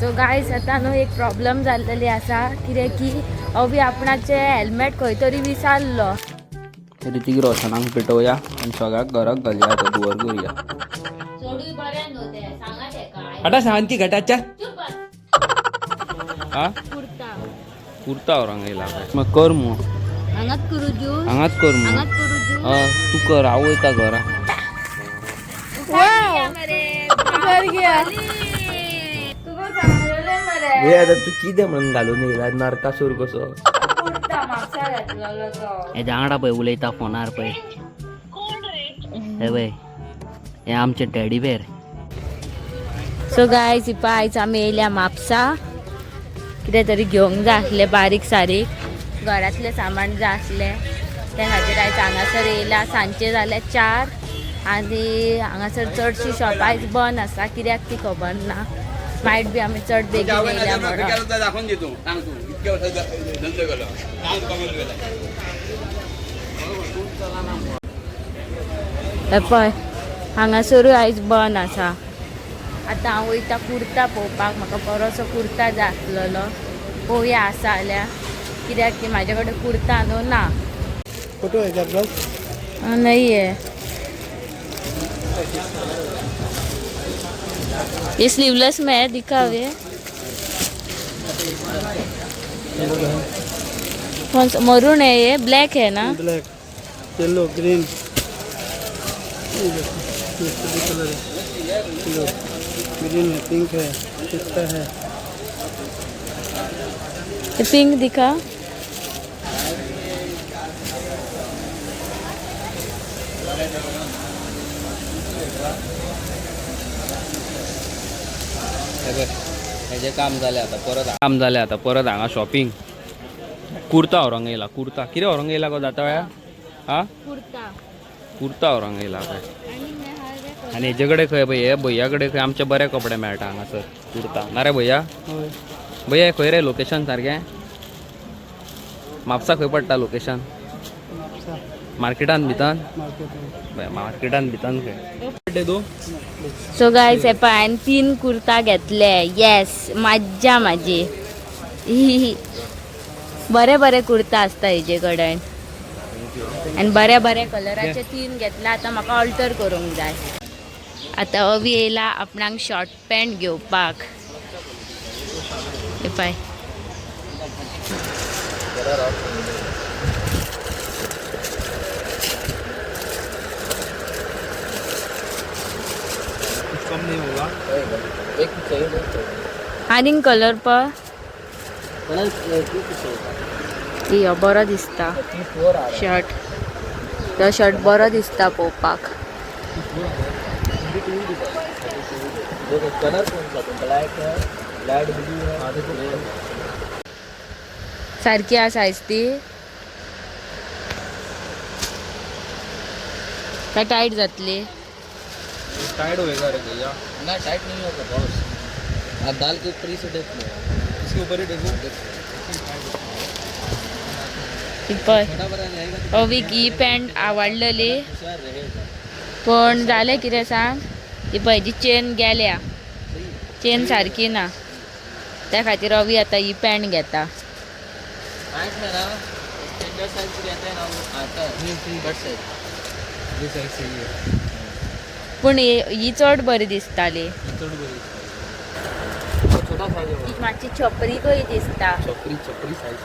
So guys आतां न्हू एक प्रॉब्लम जाल्लेली आसा, कितें की अवी आपणाचें हेल्मेट खंय तरी विसरलो. ऋतिक रोशनाक पेटोवया आनी सगळ्याक घराक घालया, आतां धुंवर करुया. चडूय बरें न्हू तें, सांगा तेका. आतां सांग की घटाच्या. हा. कुर्ता. कुर्ता व्हरोंक येयला मग कर मग. हांगाच करू ज्यूस. हांगाच कर मग. हांगाच करू ज्यूस. हय, तूं कर, हांव वयता घरा. घर गया तुका सांगलेलें मरे. हे आता तू कितें म्हणून घालून येयला नरकासूर कसो. कुर्ता म्हापसा घातलेलो तो. हे वांगडा पळय उलयता फोनार पळय. हे पळय, हे आमचे टेडी बेर. सो गायज, इपा आयज आमी येयल्या म्हापसा. कितें तरी घेवंक जाय आसलें, बारीक सारीक घरांतलें सामान जाय आसलें, त्या खातीर आयज हांगासर येयल्या. सांजचे जाल्या 4 आनी हांगासर चडशीं शॉपां आयज बंद आसा, कित्याक ती खबर ना. मायट बी आमी चड बेगीन येयल्या म्हणून. दाखोवन दी तूं, सांग तूं इतके वर्सां धंदो केलो, सांग तुका केला. हे पळय, हांगासरूय आयज बंद आसा. आतां हांव वयता कुर्ता पळोवपाक. म्हाका बरोसो कुर्ता जाय आसलेलो. पळोवया आसा जाल्यार, कित्याक की म्हाजे कडेन कुर्ता न्हू ना. फोटो है क्या ब्लॉग? नहीं है. ये स्लीवलेस में है, दिखा हुए. कौन सा मरून है? ये ब्लैक है ना? ब्लैक, येलो, ग्रीन, ये देखो, ये सभी कलर है. लो, ग्रीन है, पिंक है, पिस्ता है. ये पिंक दिखा. हेजें काम जालें आतां, परत काम जालें आतां, परत हांगा शॉपिंग. कुर्ता व्हरोंक येयला. कुर्ता कितें व्हरोंक येयला गो जाता वेळार? हा. कुर्ता. कुर्ता व्हरोंक येयला खंय. आनी हेजे कडेन खंय पळय, हे भैया कडेन खंय आमचे बरे कपडे मेळटा हांगासर. कुर्ता ना रे भैया? हय. भैया, खंय रे लोकेशन सारकें? म्हापसा खंय पडटा लोकेशन? म्हापसा. मार्केटान भितर? मार्केट. मार्केटान भितर खंय तूं? सो गायज, हे पळय, हांवें 3 कुर्ता घेतले. येस, मज्जा म्हाजी. बरे बरे कुर्ता आसता हेजे कडेन आनी बरे बरे कलराचे 3 घेतले. आतां म्हाका ऑल्टर करूंक जाय. आतां अवी येयला आपणाक शॉर्ट पॅन्ट घेवपाक. हे पळय. कुछ कम नहीं होगा? आनीक कलर पळय. हो बरो दिसता शर्ट. तो शर्ट बरो दिसता पळोवपाक. कलर कौन सा? ब्लैक है, लाइट ब्लू है. सारकी आसा सायज ती काय टायट जातली? टायट होएगा रे भैया. ना, टाइट नहीं होगा बॉस. आप दाल के ऊपर ही से देख लो. इसके ऊपर ही देखो. ही पळय, अवीक ही पॅन्ट आवडलेली, पण जालें कितें सांग, ती पळय, जी चेन गेल्या, चेन सारकी ना. त्या खातीर अवी आतां ही पॅन्ट घेता. पैंट में ना स्टैंडर्ड साइज रहता है ना, वो आता है कट साइज. ये साइज सही है. पूण ही चड बरी दिसताली. चड बरी. छोटा साइज है. ही मातशी छपरी कशी दिसता. छपरी, छपरी साइज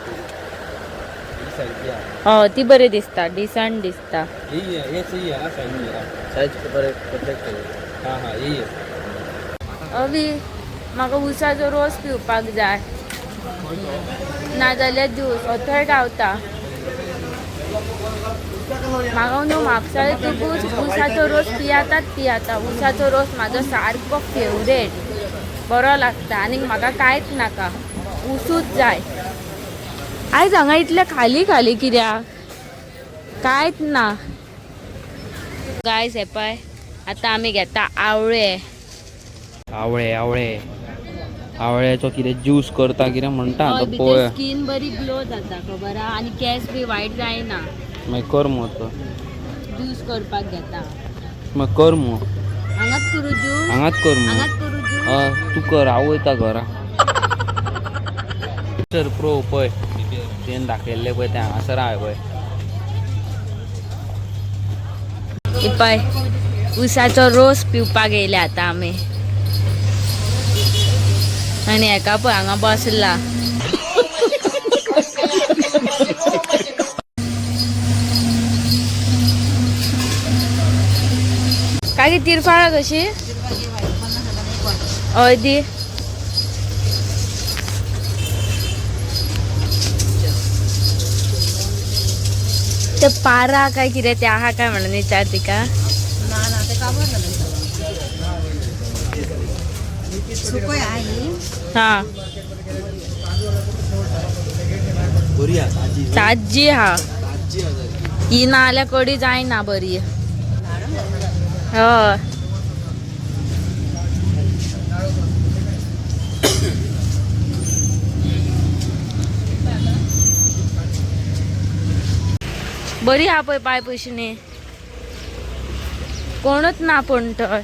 ये साइज भी है. हय, ती बरी दिसता, डिसंट दिसता. यही है, ये सही है ना साइज मेरा? साइज परफेक्ट है. हाँ हाँ, यही है. अवी, म्हाका ऊसाचो रोस पिवपाक जाय, नाजाल्यार ज्यूस अथंय गावता म्हाका. न्हू म्हापसा येतकूच ऊसाचो रोस पियाताच पियाता. ऊसाचो रोस म्हाजो सारको फेवरेट, बरो लागता आनी म्हाका कांयच नाका, ऊसूच जाय. आयज हांगा इतलें खाली खाली कित्याक? कांयच ना. गायज, हे पळय, आतां आमी घेता आवळे. आवळे, आवळे, आवळ्याचो कितें ज्यूस करता कितें म्हणटा आतां पळोवया. स्कीन बरी ग्लो जाता, खबर आहा, आनी केंस बी वायट जायना. मागीर कर मग तो. ज्यूस करपाक घेता. मागीर कर मग. हांगाच करू ज्यूस. हांगाच कर मग. हांगाच करू ज्यूस. हय, तूं कर, हांव वयता घरा. सर प्रो पळय तेन दाखयल्लें पळय तें हांगासर आहा पळय. पळय उसाचो रोस पिवपाक येयले आतां आमी. आनी हेका पळय हांगा बसला. काकी तिरफाळा कशी? हय दी. ते पारा काय कितें ते आहा काय म्हणून विचार तिका. हा बरी आहा ताजी. ताज्जी हा. ताजी आहा सारकी. ही ना जाल्यार कडी जायना बरी. हय बरी हा पळय पांय पुशणी कोणूच ना पूण थंय.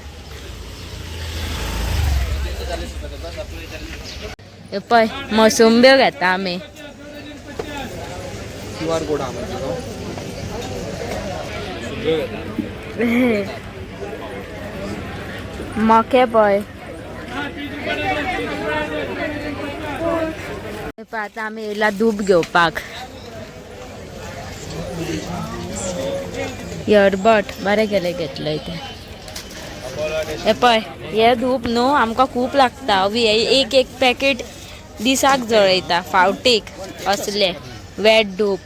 हे पळय मोसंब्यो घेता आमी. क्यू आर कोड आहा मागीर तो. मके पळय. हे पळय आतां आमी येयला धूप घेवपाक. इयरबड बरें केलें घेतलंय तें. हे पळय हे धूप न्हू आमकां खूब लागता. अवी हे एक एक पॅकेट दिसाक जळयता फावटीक असले वेट धूप.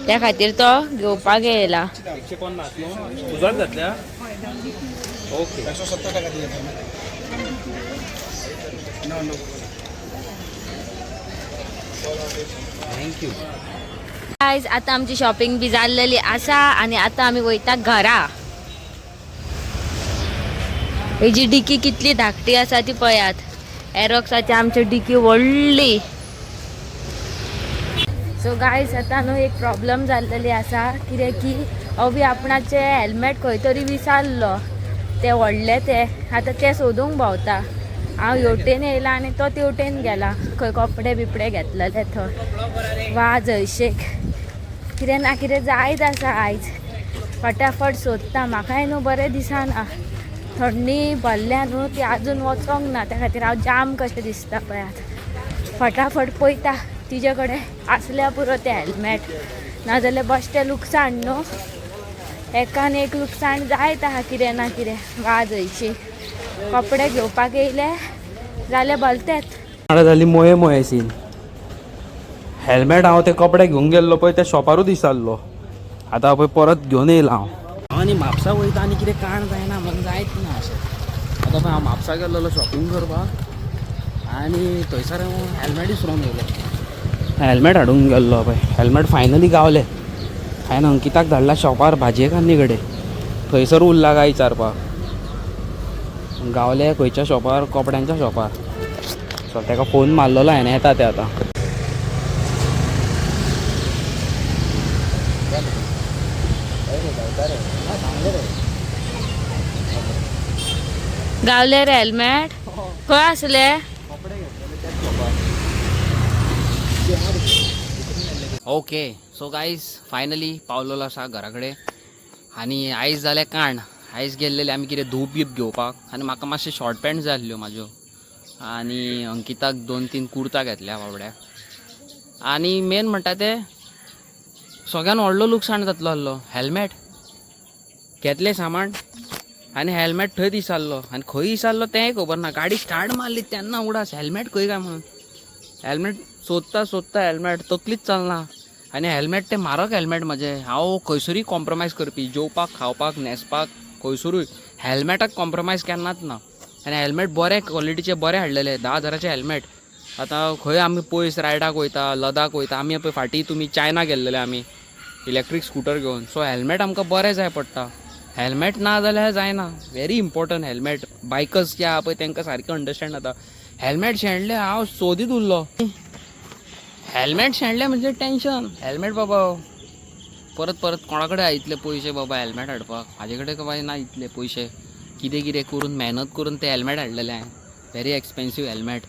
त्या खातीर तो घेवपाक येयला. 150 न्हू तुझाच जातल्या. ओके. Thank you. आयज आतां आमची शॉपिंग बी जाल्लेली आसा आनी आतां आमी वयता घरा. हेजी डिकी कितली धाकटी आसा ती पळयात. एरोक्साची आमची डिकी व्हडली. सो गायज आतां न्हू एक प्रॉब्लम जाल्लेली आसा कितें की अवी आपणाचें हेल्मेट खंय तरी विसरलो तें व्हडलें तें. आतां तें सोदूंक भोंवता. हांव हेवटेन येयला आनी तो तेवटेन गेला खंय कपडे बिपडे घेतलेले थंय. वाज हळशेक कितें ना कितें जायत आसा आयज. फटाफट सोदता. म्हाकाय न्हू बरें दिसना. थंडी भरल्या न्हू ती आजून वचोंक ना त्या खातीर हांव जाम कशें दिसता पळयात. फटाफट पळयता तिजे कडेन आसल्या पुरो तें हेल्मेट. नाजाल्यार बेश्टें लुकसाण न्हू एकान एक लुकसाण जायत आहा कितें ना कितें. वाज हळशी कपडे घेवपाक येयले जाल्यार भलतेच. आतां जाली मोये मोये सीन. हेल्मेट हांव ते कपडे घेवंक गेल्लो पळय त्या शॉपारूच विसरलो. आतां पळय परत घेवन येयला हांव. हांव आनी म्हापसा वयता आनी कितें काण जायना म्हाका जायत ना अशें. आतां पळय हांव म्हापसा गेल्लो शॉपिंग करपाक आनी थंयसर हांव हेल्मेट विसरोन येयलो. हेल्मेट हाडूंक गेल्लो पळय हेल्मेट फायनली गावलें. हांवें अंकिताक धाडला शॉपार भाजये कांदी कडेन थंयसर उरला काय विचारपाक. गावले खंयच्या शॉपार कपड्यांच्या शॉपार. सो ताका फोन मारलेलो हांवें येता ते आतां. गावले रे हेल्मेट खंय आसले? ओके सो गायज फायनली पावलेलो आसा घरा कडेन आनी आयज जालें कांड. आयज गेल्लेले आमी कितें धूप बीप घेवपाक आनी म्हाका मातशें शॉर्ट पॅन्ट जाय आसल्यो म्हाज्यो आनी अंकिताक 2-3 कुर्ता घेतल्या बाबड्याक. आनी मेन म्हणटा तें सगळ्यान व्हडलो लुकसाण जातलो आसलो हेल्मेट. घेतलें सामान आनी हेल्मेट थंय दिसाल्लो आनी खंय दिसाल्लो तेंय खबर ना. गाडी स्टार्ट मारली तेन्ना उडास हेल्मेट खंय काय म्हणून. हेल्मेट सोदता सोदता हेल्मेट तकलीच चलना. आनी हेल्मेट तें म्हारग हेल्मेट म्हाजें. हांव खंयसरूय कॉम्प्रोमायज करपी जेवपाक खावपाक न्हेसपाक खंयसरूय हेल्मेटाक कॉम्प्रोमायज केन्नाच ना. आनी हेल्मेट बरें क्वॉलिटीचें बरें हाडलेलें 10 हजाराचें हेल्मेट. आतां खंय आमी पयस रायडाक वयता लदाख वयता आमी पळय फाटीं तुमी चायना गेल्लेले आमी इलेक्ट्रीक स्कुटर घेवन. सो हेल्मेट आमकां बरें जाय पडटा. हेल्मेट ना जाल्यार जायना. Very important helmet. बायकर्स जे आहा पळय तांकां सारकें अंडरस्टँड जाता. हेल्मेट शेणलें हांव सोदीत उरलो. हेल्मेट शेणलें म्हणजे टेंशन. हेल्मेट बाबा परत परत कोणा कडेन इतले पयशे बाबा हेल्मेट हाडपाक. म्हाजे कडेन बाबा ना इतले पयशे. कितें कितें करून मेहनत करून तें हेल्मेट हाडलेलें हांवें. Very expensive helmet.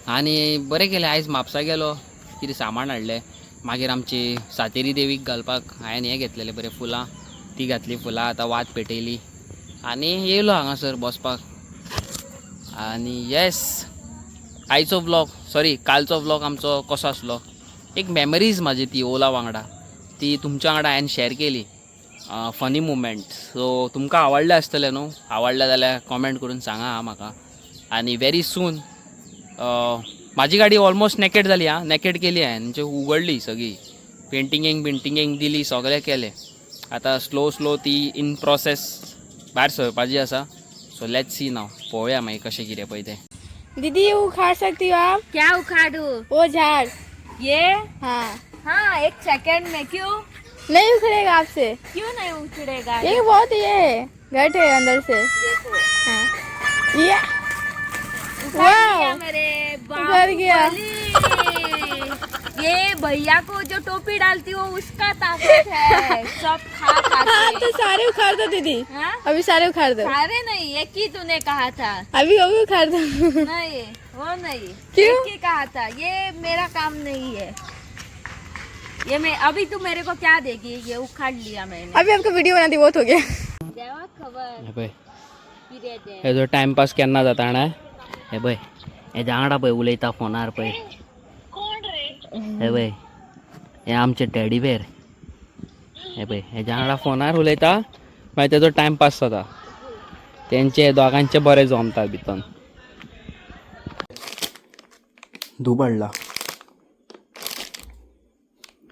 आनी बरें केलें आयज म्हापसा गेलो, कितें सामान हाडलें. मागीर आमची सातेरी देवीक घालपाक हांवें हें घेतलेलें बरें फुलां, ती घातली फुलां, आतां वात पेटयली आनी येयलो हांगासर बसपाक. आनी येस, आयचो व्लॉग, सॉरी कालचो व्लॉग आमचो कसो आसलो, एक मेमरीज म्हाजी ती ओला वांगडा, ती तुमच्या वांगडा हांवें शॅर केली, फनी मुमेंट. सो तुमकां आवडलें आसतलें न्हू? आवडलें जाल्यार कॉमेंट करून सांगा हा म्हाका. आनी व्हेरी सून म्हाजी गाडी ऑलमोस्ट नेकेड जाली. आं, नेकेड केली हांवें, म्हणजे उगडली सगळी, पेंटिंगेक बिंटिंगेक दिली, सगळें केलें. आतां स्लो स्लो ती इन प्रोसेस भायर सरपाची आसा. सो let's see नाव, पळोवया मागीर कशें कितें पळय तें. दीदी, उखाड़ सकती हो आप? क्या उखाड़ू? वो झाड़. ये? हाँ. हाँ, एक सेकंड में. क्यों? नहीं उखड़ेगा आपसे. क्यों नहीं उखड़ेगा? ये बहुत ये है, घट है अंदर से. देखो. हाँ, ये. उखाड़ लिया. वाह! मेरे उखड़ गया. बाहुबली। ये भैया को जो टोपी डालती हो, उसका ताकत है, सब खा खा हाँ के. तो सारे उखाड़ दो दीदी. हाँ? अभी सारे उखाड़ दो. सारे नहीं, एक ही तूने कहा था. अभी अभी उखाड़ दो. नहीं, वो नहीं. क्यों? एक ही कहा था. ये मेरा काम नहीं है. ये मैं अभी तू मेरे को क्या देगी? ये उखाड़ लिया मैंने. अभी आपको वीडियो बना दी, बहुत हो गया. देवा खबर. पळय, कितें तें. हेजो टायमपास केन्ना जाता जाणा? हे पळय, हेज्या वांगडा पळय उलयता फोनार पळय. हे पळय, हे आमचे टेडी बेर. हे पळय, हेज्या वांगडा फोनार उलयता, मागीर तेजो टायमपास जाता. तेंचे दोगांचे बरें जमता भितन. धूप हाडला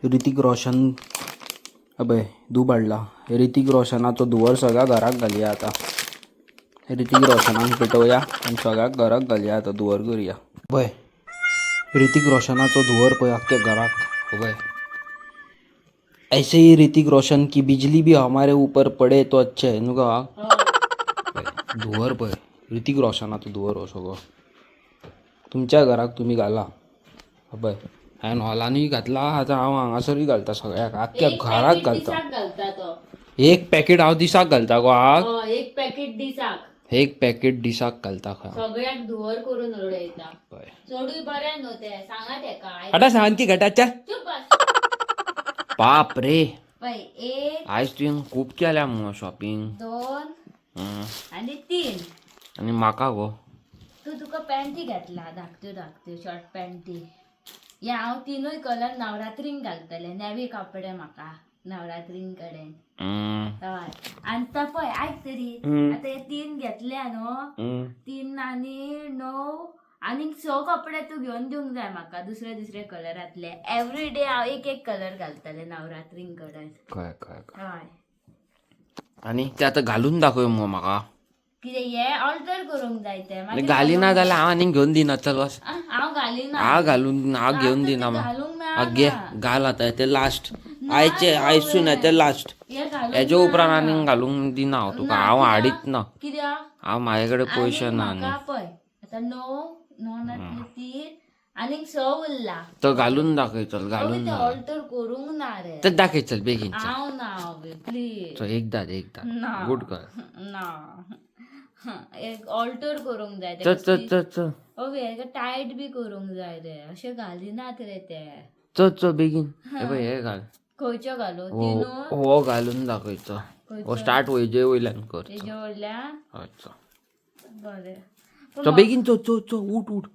ऋतिक रोशन. अबे, धूप हाडला ऋतिक रोशनाचो. धुंवर सगळ्या घराक घालया. आतां ऋतिक रोशनाक पेटोवया आनी सगळ्याक घराक घालया. आतां धुंवर करुया. पळय, ऋतिक रोशनाचो धुंवर पळय आख्ख्या घराक. पळय, ऐसे ही ऋतिक रोशन की बिजली भी हमारे ऊपर पडे तो अच्छा है न्हू गा. धुंवर पळय, ऋतिक रोशनाचो धुंवर हो सगळो. तुमच्या घराक तुमी घाला. पळय, हांवें हॉलानूय घातला, आतां हांव हांगासरूय घालता. सगळ्याक, आख्ख्या घराक घालता. घालता तो. एक पॅकेट हांव दिसाक घालता गो आग. हय, एक पॅकेट दिसाक. एक पॅकेट दिसाक घालता खंय हांव. सगळ्याक धुंवर करून उडयता. पळय. चडूय बरें न्हू तें, सांगा तेका. आतां सामकी घटाच्या. चूप बस. बाप रे! पळय, एक, आयज तुवें खूब केल्या मुगो शॉपिंग. दोन आणि तीन. आनी म्हाका गो? तू तुका पॅन्टी घेतला, धाकट्यो धाकट्यो शॉर्ट पॅन्टी. हे हांव तिनूय कलर नवरात्रींक घालतले. नेवी कपडे म्हाका नवरात्रीं कडेन. हय, आनी तो पळय, आयक तरी, आतां हे तीन घेतले न्हू, तीन आनी णव, आनीक स कपडे तूं घेवन दिवंक जाय म्हाका दुसरे दुसरे कलरांतले. एवरी डे हांव एक एक कलर घालतले नवरात्रीं कडेन. कळ्ळें कळ्ळें कळ्ळें. हय. आनी ते आतां घालून दाखय मुगो म्हाका. कितें हे ऑल्टर करूंक जाय ते मागीर. घालिना जाल्यार हांव आनीक घेवन दिना. चल वच. आ, हांव घालिना. हांव घालून, हांव घेवन दिना. घालूंक म्हाका घे. मेळना. घाल आतां ते लास्ट आयचे, आयसून ते लास्ट. हे घालूंक हेजे उपरांत मेळना. आनीक घालूंक दिना हांव तुका. ना, हांव कित्याक? हाडीत ना. कित्याक? हांव म्हाजे कडेन पयशे आनीक ना आनी. म्हाका पळय, आतां णव णव नातले तीन, आनीक स उरला. तो घालून दाखय, चल. अवे घालून ते दाखय. ऑल्टर करूंक ना रे. तर दाखय, चल बेगीन चल. हांव ना अवे, प्लीज. चल, एकदां एकदां. ना. Good girl. ना, एक ऑल्टर करूंक जाय. चल चल चल चल. अवे, हेका टायट बी करूंक जाय रे, अशें घालिनात रे ते. चल चल बेगीन. हे पळय, हे घाल. खंयच्यो घालूं? हो. तिनूय? हो, घालून दाखय चल. हो, स्टार्ट वयजे वयल्यान कर. चल. तेजे वयल्यान? हय, चल. बरें. चल बेगीन, चल चल चल, उठ उठ.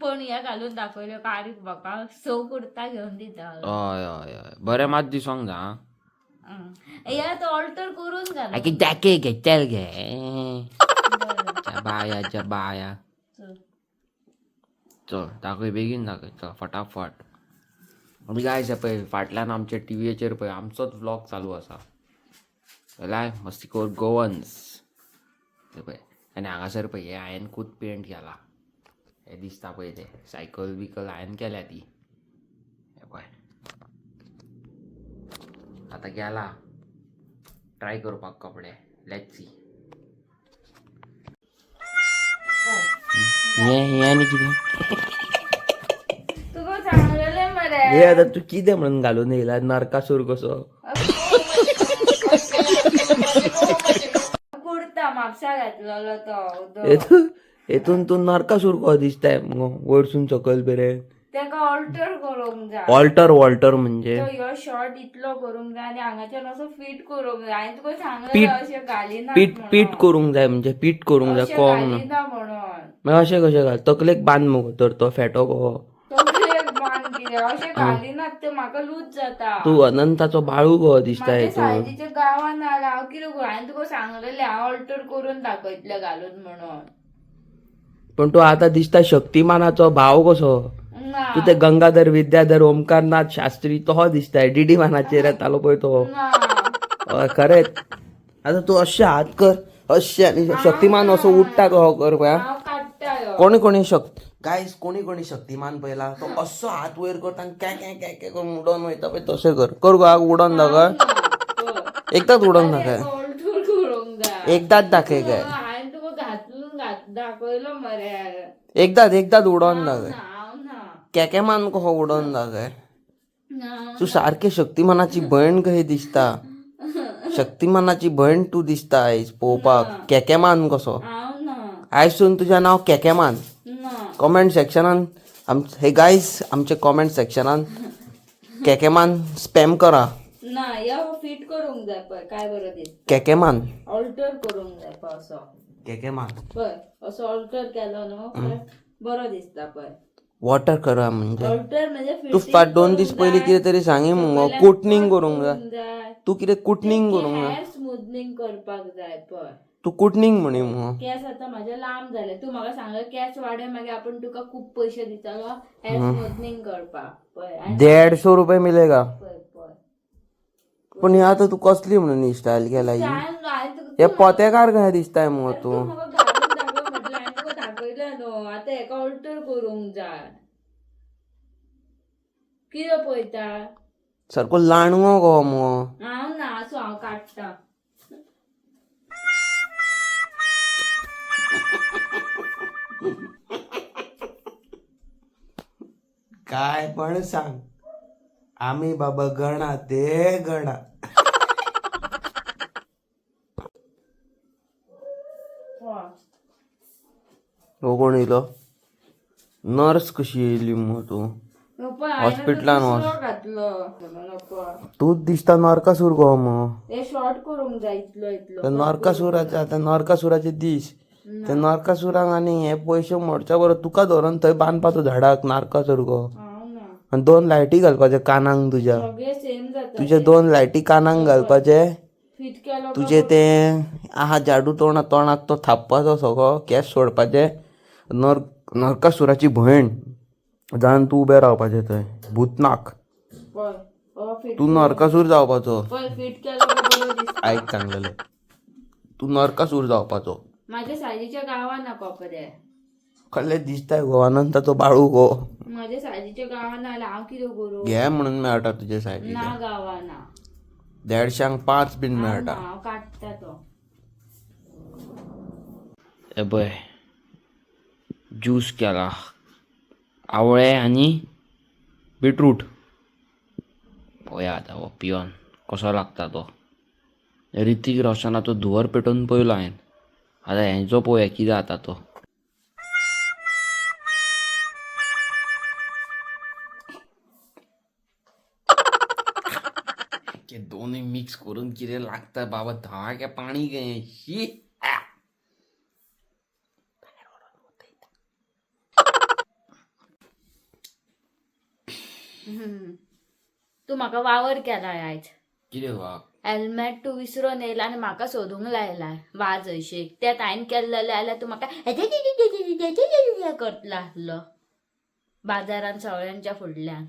पण हे घालून दाखयल्यो कारीक म्हाका स कुर्ता घेवन दिता. हय हय हय, बरें मात दिसोंक जा आं. हे आतां ऑल्टर करून घालूं. आगे दाखय घे, चल घे. बाया च्या बाया. चल. चल दाखय, बेगीन दाखय, चल फटाफट. आमी गायज, पळय फाटल्यान आमच्या टिवीयेचेर पळय आमचोच व्लॉग चालू आसा, लाय मस्तीखोर गोवन्स. ते पळय, आनी हांगासर पळय, हे हांवें खूद पेंट केला. हे दिसता पळय, ते सायकल बिकल हांवें केल्या ती. हे पळय, आतां गेला ट्राय करपाक कपडे. Let's see. हे हे आनी कितें? तुका सांगलेलें मरे. हे आतां तूं कितें म्हणून घालून येयला, नरकासूर कसो? कुर्ता म्हापसा घातलेलो तो. हे तूं हेतून तूं नरकासूर कसो दिसताय मुगो वयरसून सकयल मेरेन. तेका ऑल्टर करूंक जाय. ऑल्टर वॉल्टर म्हणजे तो ह्यो शॉर्ट इतलो करूंक जाय आनी हांगाच्यान असो फिट करूंक जाय. हांवें तुका सांगलें पीट अशें घालिना. पीट पीट करूंक जाय म्हणजे पीट करूंक जाय अशें कोंग ना. घालिना म्हणून. मागीर अशें कशें घाल, तकलेक बांद मुगो तर तो फेटो कहो. तकलेक बांद कितें, अशें घालिनात ते म्हाका लूज जाता. तूं अनंताचो बाळू कहो दिसता म्हाज्या हेतून. सायजीच्या गांवान आला हांव कितें करूं? हांवें तुका सांगलेलें हांव ऑल्टर करून दाखयतलें घालून म्हणून. पण तूं आतां दिसता शक्तिमानाचो भाव कसो. ना. तूं ते गंगाधर विद्याधर ओमकारनाथ शास्त्री तो दिसताय, डीडी मानाचेर येतालो पळय तो. ना. हय खरेंच. आतां तूं अशें हात कर अशें आनी शक्तिमान असो उडटा तो कर पळय. हांव काडटा ह्यो. कोणी कोणी शक्त गायज, कोणी कोणी शक्तिमान पळयला तो असो हात वयर करता आनी कॅ कॅ कॅ कॅ करून उडोन वयता पळय, तशें कर. कर गो उडोन दाखय, एकदांच उडोन दाखय. ऑल्टर करूंक जाय. एकदांच दाखय काय. हांवें तुका घातलून दाखयलो मरे. एकदांच एकदांच उडोन दाखय. हांव ना. केकेमान कसो उडोन दाखय. ना. तूं सारकें शक्तिमानाची भयण कशी दिसता. शक्तिमानाची भयण तूं दिसता आयज पळोवपाक, केकेमान कसो. हांव ना. आयजसून तुजें नांव केकेमान. ना. कॉमेंट सेक्शनान हे गायज आमचे कॉमेंट सेक्शनान केकेमान स्पॅम करा. ना, ह्यो फिट करूंक जाय पळय, काय बरो दिसता. केकेमान ऑल्टर करूंक जाय पळय असो. केकेमान पळय असो ऑल्टर केलो न्हू पळय, बरो दिसता पळय. वॉटर करा म्हणजे ऑल्टर म्हणजे तूं फिटींग फाट 2 दीस करूंक पयलीं जाय, कितें तरी सांगी मुगो, सकयल्यान कुटनींग कट करूंक जाय. करूंक जाय. तूं कितें कुटनींग करूंक जाय. हेअर स्मुथनींग करपाक जाय पळय. तूं कुटनींग म्हणी मुगो. केस आतां म्हाजे लांब जाले. तूं म्हाका सांगलें केस वाडय मागीर आपूण तुका खूब पयशे दितलो हेअर स्मुथनींग करपाक पळय. आनी 150 रुपये मिलेगा. पळय पळय. पूण हे आतां तूं कसली म्हणून स्टायल केला ही? हांवें तुका हे पोतेकार कशें दिसताय मुगो तूं तूं. म्हाका घालून दाखय म्हटलें, हांवें तुका दाखयलें न्हू. आतां हेका ऑल्टर करूंक जाय. कितें पळयता? सारको लांडगो कहो मुगो. हांव ना, आसूं हांव काडटा. काय पण सांग, आमी बाबा गणा ते गणा. हो कोण येयलो? नर्स कशी येयली मुगो तूं? हॉस्पिटलान वच. घातलो नको. तूंच दिसता नरकासूर कहो मुगो. हे शॉर्ट करूंक जाय इतलो इतलो. ते नरकासुराचे आतां नरकासुराचे दीस. ते नरकासुराक आनी हे पयशे मोडच्या बरोबर तुका धरून थंय बांदपाचो झाडाक नरकासूर कहो. हांव ना. आनी 2 लायटी घालपाचे कानांक तुज्या. सगळे सेम जाता. तुजे 2 लायटी कानांक घालपाचे. फिट केलो. तुजे ते आहा जाडू तोंडा तोंडाक तो थापपाचो सगळो केंस सोडपाचे. नरकासुराची भयण जावन तूं उबें रावपाचें थंय भूतनाक. पळय हो फिट. तूं नरकासूर जावपाचो. पळय फिट केलो काय बरो दिसता. आयक सांगलेलें, तूं नरकासूर जावपाचो. म्हाज्या सायजीच्या गांवान ना कपडे. कसले दिसताय गो अनंताचो बाळू गो. म्हाज्या सायजीच्या गांवान आल्या हांव कितें करूं? घे म्हणून मेळटा तुजे सायडीचे. ना गावाना. 150 5 बीन मेळटा. हांव काडटा तो. हे पळय ज्यूस केला आवळे आनी बिटरूट. पळोवया आतां हो पिवन कसो लागता तो. ऋतीक रोशनाचो धुंवर पेटोवन पळयलो हांवें, आतां हेंचो पळोवया कितें जाता तो. ते दोनूय मिक्स करून कितें लागता बाबा, धवाके पाणी कहें शी. तूं म्हाका वावर केला आयज. कितें वा? हेल्मेट तूं विसरून येयला आनी म्हाका सोदूंक लायला वाज हयशीक. तें हांवें केल्लें जाल्यार तूं म्हाका करतलो आसलो बाजारान सगळ्यांच्या फुडल्यान.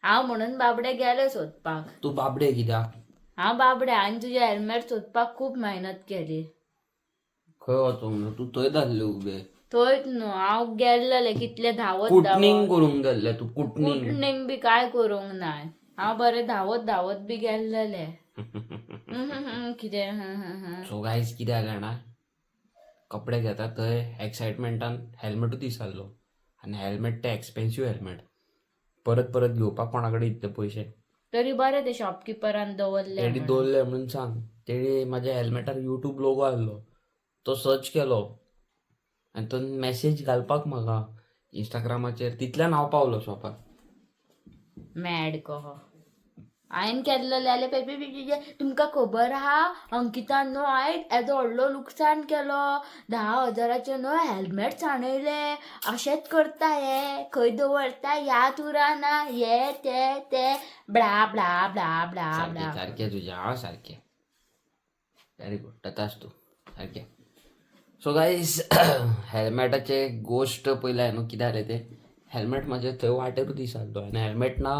हांव म्हणून बाबडे गेले सोदपाक. तूं बाबडे कित्याक? हांव बाबडे, हांवें तुजें हेल्मेट सोदपाक खूब मेहनत केली. खंय वचोंक तूं थंयच आसले उबे. थंयच न्हू हांव गेल्लें कितलें धांवत कुटनींग धांवत. करूंक गेल्लें तूं, कुटनींग. कुटनींग बी काय करूंक नाय. हांव बरें धांवत धांवत बी गेल्लेलें. कितें? सो गायज कितें जालें जाणा, कपडे घेता थंय एक्सायटमेंटान हेल्मेटूच विसरलो. आनी हेल्मेट तें एक्सपेन्सीव हेल्मेट, परत परत घेवपाक कोणा कडेन इतले पयशे. तरी बरें ते शॉपकिपरान दवरले. तेणी दवरले म्हणून सांग, तेणी म्हाज्या हेल्मेटार युट्यूब लोगो आहलो, तो सर्च केलो आनी तो मॅसेज घालपाक म्हाका इंस्टाग्रामाचेर, तितल्यान हांव पावलो शॉपार. मॅड कहो. हांवें केल्लें जाल्यार पे तुमकां खबर आहा, अंकितान न्हू आयज येदो व्हडलो लुकसाण केलो, 10,000चें न्हू हेल्मेट सांडयलें. अशेंच करता हे, खंय दवरता याद उरना, हे ते ते ब्ला ब्ला ब्ला ब्ला सारकें ब्ला. सारकें तुजें, हांव सारकें. व्हेरी गुड, तथास्तु तूं सारकें. सो गायज, हेल्मेटाचे गोश्ट पयलें न्हू, कितें जालें तें, हेल्मेट म्हाजें थंय वाटेरूच दिसलो आनी हेल्मेट ना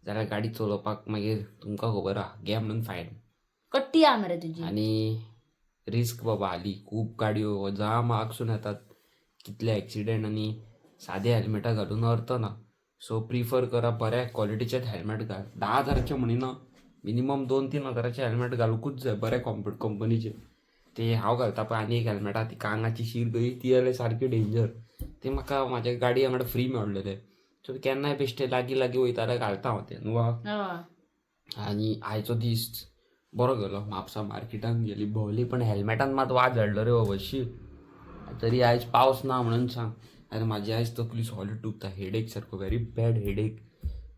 जाल्यार गाडी चलोवपाक मागीर तुमकां खबर आहा, घे म्हणून फायन. कट्टी आहा मरे तुजी. आनी रिस्क बाबा, हाली खूब गाडयो जाम आगसून येतात, कितले एक्सिडेंट, आनी सादे हेल्मेटां घालून अर्थ ना. सो प्रिफर करा बऱ्या क्वॉलिटीचेच हेल्मेट घाल. 10,000चें म्हणिना, मिनिमम 2-3 हजाराचें हेल्मेट घालुंकूच जाय, बऱ्या कंपनीचें. ते हांव घालता पळय आनी एक हेल्मेट आहा, ती कांगाची शीर कशी, ती जाल्यार सारकी डेंजर. ते म्हाका म्हाज्या गाडी वांगडा फ्री मेळलेले. सो केन्नाय बेश्टे लागीं लागीं वयता जाल्यार घालता हांव तें न्हू. हय. आनी आयचो दीस बरो गेलो. म्हापसा मार्केटान गेली, भोंवली, पण हेल्मेटान मात वाज हाडलो रे बाबा, शी. तरी आयज पावस ना म्हणून सांग. आनी म्हाजी आयज तकली सॉलीड दुखता, हेडेक सारको, व्हेरी बॅड हेडेक,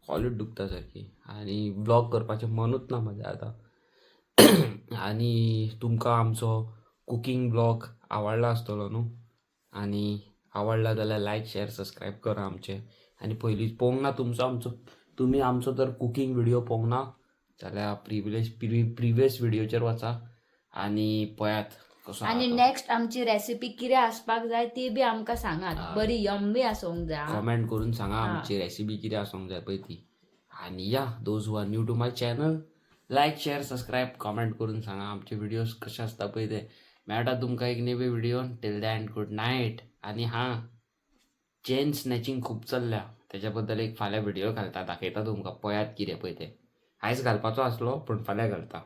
सॉलीड दुखता सारकी आनी ब्लॉग करपाचें मनूच ना म्हाजें आतां. आनी तुमकां आमचो कुकींग ब्लॉग आवडला आसतलो न्हू? आनी आवडला जाल्यार लायक, शेअर, सबस्क्रायब करा आमचें. आनी पयलींच पळोवंक ना तुमचो आमचो, तुमी आमचो जर कुकींग व्हिडियो पळोवंक ना जाल्यार प्रिवियस व्हिडियोचेर वचा आनी पळयात कसो आहा आनी तो. नेक्स्ट आमची रेसिपी कितें आसपाक जाय ती बी आमकां सांगात. बरी यम्मी आसूंक जाय आं. कॉमेंट करून सांगा आमची रेसिपी कितें आसूंक जाय पळय ती. आनी yeah, those who are new to my channel, like, share, subscribe, comment करून सांगा आमचे व्हिडियोज कशे आसता पळय ते. मेळटा तुमकां एक नवी video. Till then, good night. आनी हां, चेन स्नॅचिंग खूब चल्ल्या, तेच्या बद्दल एक फाल्यां व्हिडियो घालता, दाखयता तुमकां, पळयात कितें पळय तें. आयज घालपाचो आसलो पूण फाल्यां घालता.